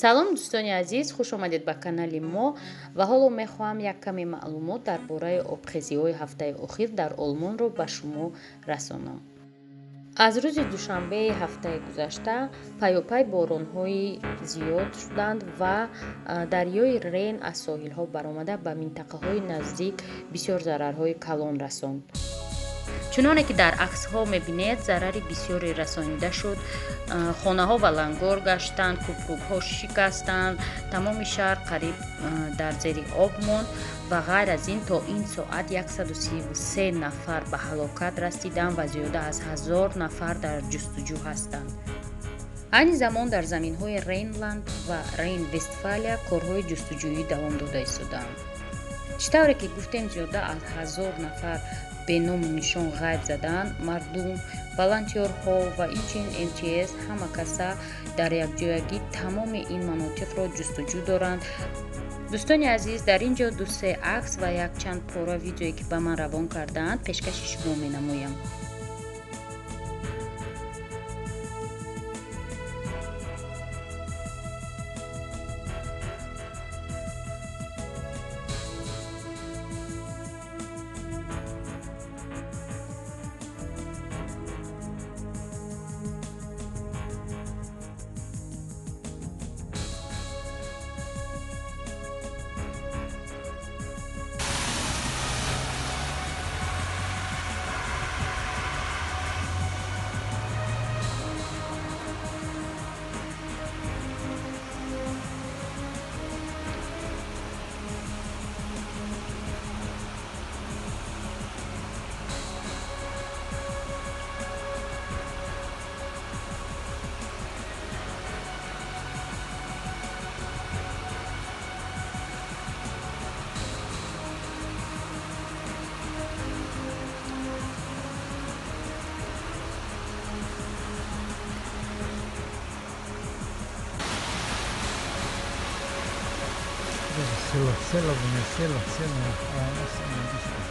Салом, дӯстони азиз, хуш омадед ба канали мо. Ва ҳоло мехоҳам як каме маълумот дар бораи обхезиҳои ҳафтаи охир дар Олмонро ба шумо расонам. Аз рӯзи душанбеи ҳафтаи гузашта пайопай боронҳои зиёд шуданд ва дарёи Рейн аз соҳилҳо баромада ба минтақаҳои наздик бисёр зарарҳои калон расонд. Чуноне ки дар аксҳо мебинед, зарари бисёре расонида шуд. Хонаҳо валангор гаштанд, кӯпрукҳо шикастанд, тамоми шаҳр қариб дар зери об монд ва ғайр аз ин то ин соат 133 нафар ба ҳалокат расиданд ва зиёда аз 1000 нафар дар ҷустуҷӯ ҳастанд. Айни замон дар заминҳои Рейнланд ва Рейн-Вестфалия корҳои ҷустуҷӯӣ давом дода истодаанд. Чӣ тавре ки гуфтем, зиёда аз 1000 нафар беному нишон ғайб задаанд. Мардум, волонтёрҳо ва инчунин МЧС ҳама каса дар якҷоягӣ тамоми ин манотиқро ҷустуҷӯ доранд. Дӯстони азиз, дар ин ҷо ду-се акс ва якчанд пора видеое, ки ба ман равон кардаанд, пешкаши шумо менамоям. Село, село, село, село, село.